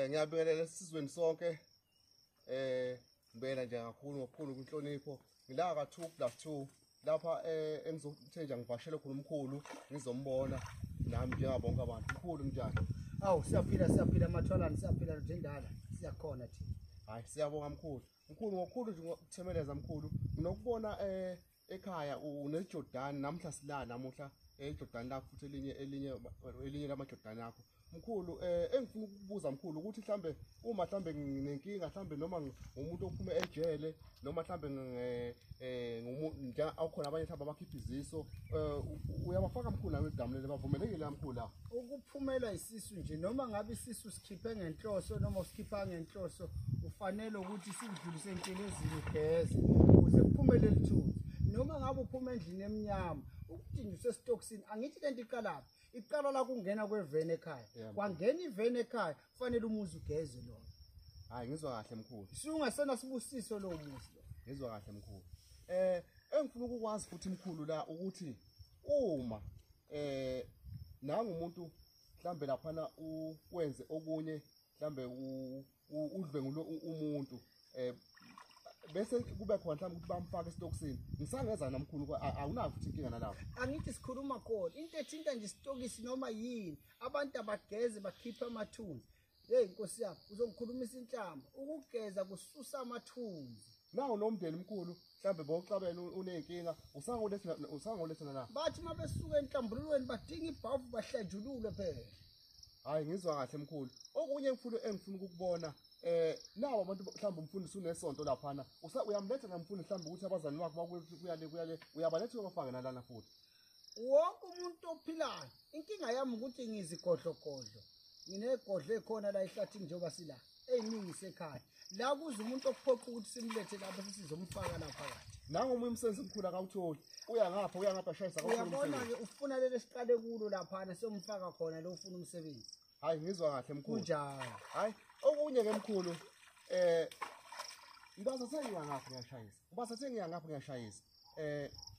Ngiyabingelela esizweni sonke. Ngibela nje kakhulu ngokukhulu inhlonipho. Ngila ka 2+2 lapha engizothe nje ngivashele khona umkhulu ngizombona nami njengabonke abantu. Mkhulu njani? Awu siyaphila siyaphila mathwalana siyaphila nje indala siyakhona thina. Hayi siyabonga mkhulu. Mkhulu ngokukhulu nje ngokuthemeleza mkhulu. Nginokubona ekhaya uneJordan namhla sila namuhla eJordan lakho futhi elinye lamaJordan akho. Mkhulu engifuna ukubuza mkhulu ukuthi mhlambe uma mhlambe nginenkinga mhlambe noma ngumuntu ophuma ejele noma mhlambe ngumuntu akhona abanye mhlambe abakhipha iziso uyabafaka mkhulu nawe edamu bavumelekile mkhulu la ukuphumela isisu nje noma ngabe isisu sikhiphe ngenhloso noma usikhipha ngenhloso ufanele ukuthi sikudlulise entelezini ugeze ukuze kuphume leli thunzi noma ngabe uphuma endlini emnyama ukuthi nje usesitokisini angithi lento iqalaphi iqala la kungena kweveni ekhaya kwangena iveni ekhaya kufanele umuzi ugeze lona. Hayi ngizwa kahle mkhulu. Sungasena sibusiso lo muzi lo. Ngizwa kahle mkhulu. Engifuna ukukwazi futhi mkhulu la ukuthi uma nanga umuntu mhlambe laphana ukwenze okunye mhlambe udlwengule umuntu bese kube khona mhlawumbe ukuthi bamfake esitokisini ngisangeza namkhulu awunayo futhi inkinga nalapho. Angithi sikhuluma khona into ethinta nje isitokisi noma yini abantu abageze bakhipha amathunzi. Hey Nkosi yami uzongikhulumisa inhlamba ukugeza kususa amathunzi. Nawo nomndeni mkhulu mhlambe bowuxabene unenkinga usangoletha la bathi mabesuka enhlambululweni badinga ibhavu bahlanjululwe phela. Hayi ngizwa kahle mkhulu. Okunye mkhulu engifuna ukukubona nawo abantu mhlawumbe umfundisi unesonto laphana uyamletha namfundisi mhlawumbe ukuthi abazali bakho bakuyale kuyale uyabaletha ubafake nalana futhi. Wonke umuntu ophilayo inkinga yami ukuthi ngizigodlogodlo nginegodlo ekhona la ehlathini njengoba sila eyiningi sekhaya la kuze umuntu okuphoqa ukuthi simlethe lapha sizomfaka lapha phakathi. Nangu omunye umsebenzi omkhulu akawutholi uya ngapha shayisa akawutholi. Uyabona ke ufuna leli siqale kulo laphana siyomfaka khona lo ufuna umsebenzi. Hayi ngizwa kahle mkhulu. Kunjalo. Hayi okunye ke mkhulu ngibasa sengiya ngapha ngiyashayisa. Ngibasa sengiya ngapha ngiyashayisa.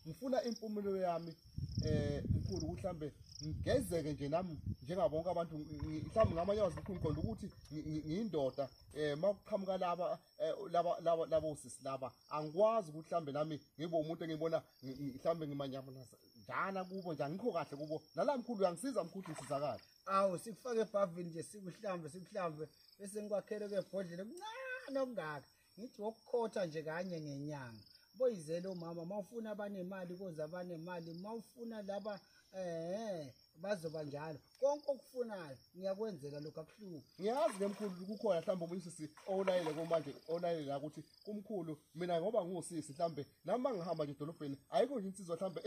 Ngifuna impumelelo yami mkhulu ukuthi mhlambe ngigezeke nje nami njengabonke abantu mhlambe ngamanye amazwi mkhulu ngiqonda ukuthi ngiyindoda makuqhamuka laba laba labo sisi laba angikwazi ukuthi mhlambe nami ngibe umuntu engibona mhlambe ngimanyama njana kubo nje angikho kahle kubo nala mkhulu uyangisiza mkhulu ngisizakala. Awu sikufake ebhavini nje sikuhlambe sikuhlambe bese ngikwakhele kwebhodlela kuncane okungaka ngithi wokukhotha nje kanye ngenyanga boyizele umama mawufuna abanemali koza abanemali mawufuna laba bazoba njalo konke okufunayo ngiyakwenzela lokho akuhluki. Ngiyazi ke mkhulu kukhona mhlawumbe omunye usisi olayele kumanje olayele la ukuthi kumkhulu mina ngoba ngusisi mhlawumbe nami mangihamba nje edolobheni ayikho nje insizwa mhlawumbe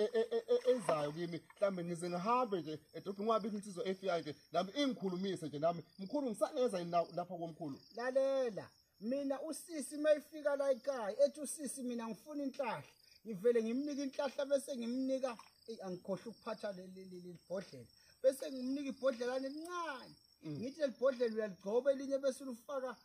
ezayo kimi mhlawumbe ngize ngihambe nje edolobheni ngwabikho insizwa efika nje nami ingikhulumise nje nami mkhulu ngisangeza yini lapha komkhulu. Lalela mina usisi mayifika la ekhaya ethi usisi mina ngifuna inhlahla ngivele ngimnika inhlahla bese ngimnika angikhohle ukuphatha leli bhodlela bese ngimnika ibhodlela elincane ngithi leli bhodlela uyaligcoba elinye bese ulifaka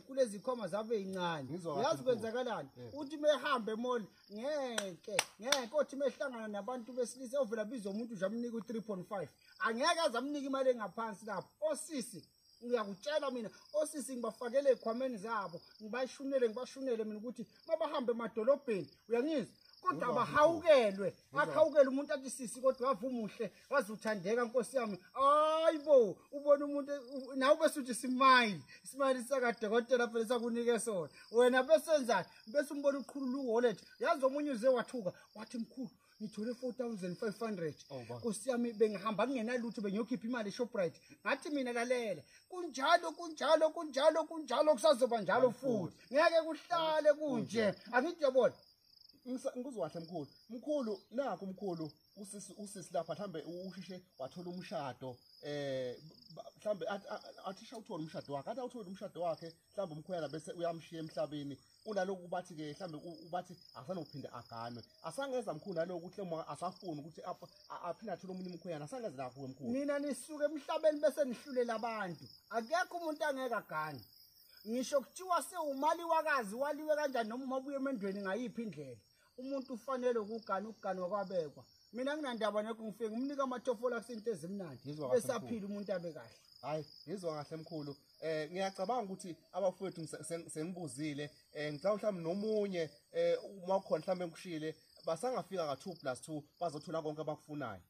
kulezi khoma zabe ezincane uyazi kwenzakalani uthi mehambe emall ngeke othi mehlangana nabantu besilisa ovela biza umuntu nje amnika u3.5 angeke azamnika imali engaphansi lapho. Osisi ngiyakutshela mina osisi ngibafakele ekhwameni zabo ngibashunele mina ukuthi mabahambe emadolobheni uyangizwa kodwa abahawukelwe akhawukele umuntu athi sisi kodwa wavumuhle wazuthandeka Nkosi yami hayibo ubona umuntu nawe bese uthi smile sakadokotela phela sakunike sona wena bese enzani bese umbona uqhulula uwallet yazi omunye uze wathuka wathi mkhulu ngithole 4500 Nkosi yami bengihamba kungenalutho bengiyokhipha imali eShoprite ngathi mina lalela kunjalo kunjalo kunjalo kunjalo kusazoba njalo futhi ngeke kuhlale kunje angithi yabona. Ngikuzwa kahle mkhulu. Mkhulu nakho mkhulu usisi lapha mhlambe ushishe wathola umshado mhlambe athisha uthola umshado wakhe athi awuthola umshado wakhe mhlambe umkhwela bese uyamshiya emhlabeni unaloku bathi ke mhlambe ubathi asanophinda aganwe asangeza mkhulu naloku ukuthi asafuni ukuthi aphinde athole omunye umkhwela asangeza lapho mkhulu. Nina nisuke emhlabeni bese nihlulela abantu akekho umuntu angeke agane ngisho kuthiwa sewumali wakazi waliwe kanjani noma ubuye emendweni ngayiphi indlela umuntu ufanele ukugana ukuganwa kwabekwa. Mina nginandaba nekho, ngifike ngimnika amathofola kusinto ezimnandi bese aphila umuntu abe kahle. Hayi, ngizwa kahle mkhulu. Ngiyacabanga ukuthi abafowethu sengibuzile, ngicabanga mhlawumbe nomunye uma kukhona mhlawumbe ngikushile basangafika ka 2+2 bazothola konke abakufunayo.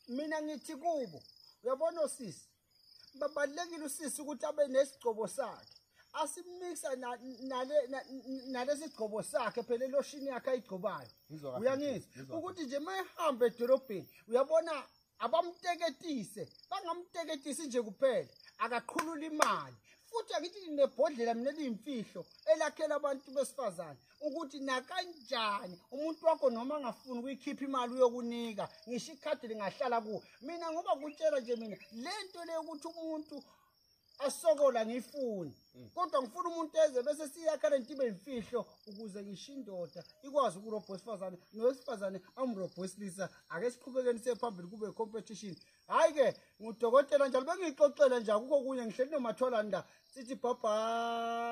Mina ngithi kubo, uyabona osisi, babalekile usisi ukuthi abe nesigcobo sakhe, asimixa nalesi sigcobo sakhe phela eloshini yakhe ayigcobayo. Uyangizwa ukuthi nje mayihamba edolobheni, uyabona abamteketise, bangamteketisi nje kuphela, akaqhulula imali. Futhi angithi nebhodlela mina liyimfihlo elakhela abantu besifazane ukuthi nakanjani umuntu wakho noma angafuni ukuyikhipha imali uyokunika, ngisho ikhadi lingahlala kuwe. Mina ngoba kutshela nje mina lento le ukuthi umuntu asokola ngifuni, kodwa ngifuna umuntu eze bese siyakha lento ibe imfihlo ukuze ngisho indoda ikwazi ukurobha wesifazane nowesifazane amrobha wesilisa. Ake siqhubekeni siye phambili kube competition. Hayi ke ngudokotela njalo bengixoxela nje akukho kunye, ngihleli noMatholani la, sithi bye bye.